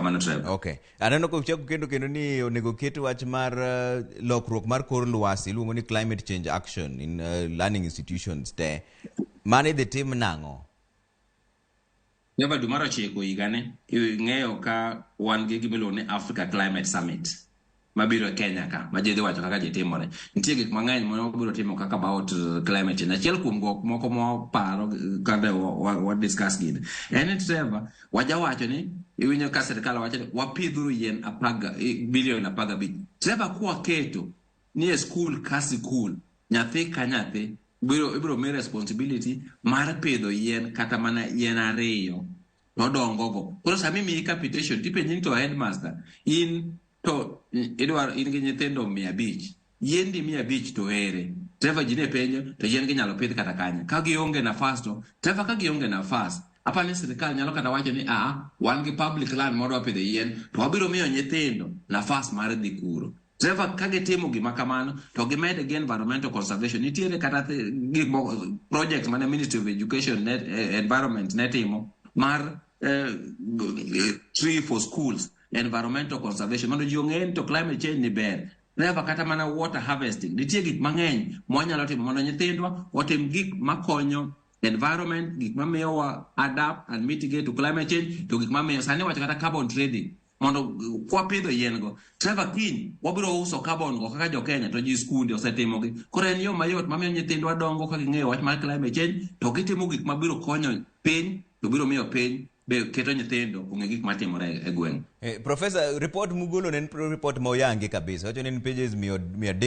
kamano Trevor. Okay. Aneno ka uchako kendo kendo ni onego ket wach mar lokruok mar kor lwasi iluongo ni climate change action in learning institutions te. Mano idhi tim nang'o? Trevor, dwe mar ochiko higani ing'eyo ka wan gi gima iluongo ni Africa Climate Summit mabiro e Kenya ka ma ji dhi wacho kaka ji timore. Nitie gik mang'eny ma wabiro timo kaka about climate change. Achiel kuom gok moko mwaparo kande wa discuss gini. En ni Trevor, wajawacho ni iwinjo ka sirkal wacho ni wapidhuru yien bilion 15. Trevor, kwaketo ni e skul ka sikul, nyathi ka nyathi ibiro mi responsibility mar pidho yien kata mana yien 2 todongogo. Koro sama imiyi capitation tipenji ni to headmaster, in to idwaro in gi nyithindo 500, yiendi 500 to ere? Trevor, ji ne penjo to yien gi nyalo pidh kata kanye? Ka gionge nafas to Trevor, ka gionge nafas, apani sirikal nyalo kata wacho ni aa, wan gi public land mwadwa pidho yien to wabiro miyo nyithindo nafas mar dhi kuro. Trevor, ka gitimo gima kamano to gimed gi environmental conservation. Nitiere kata gik moko, project mane Ministry of Education ne, Environment ne timo mar tree for schools, environmental conservation, mondo ji ong'e ni to climate change ni ber. Trevor, kata mana water harvesting, nitie gik mang'eny mwanyalo timo mondo nyithindwa otim gik makonyo environment, gik mamiyowa adapt and mitigate to climate change, to gik mamiyo sani wacho kata carbon trading, mondo kwapidho yien go, Trevor, kiny wabiro uso carbon go kaka jo Kenya to ji skunde osetimogi. Koro en yo mayot mamiyo nyithindwa dongo ka ging'eyo wach mar climate change to gitimo gik mabiro konyo piny to biro miyo piny be keto nyithindo ong'e gik matimore e gweng'. Professor, report mugolo ne en report ma oyangi kabisa. Wacho ni en pages 300.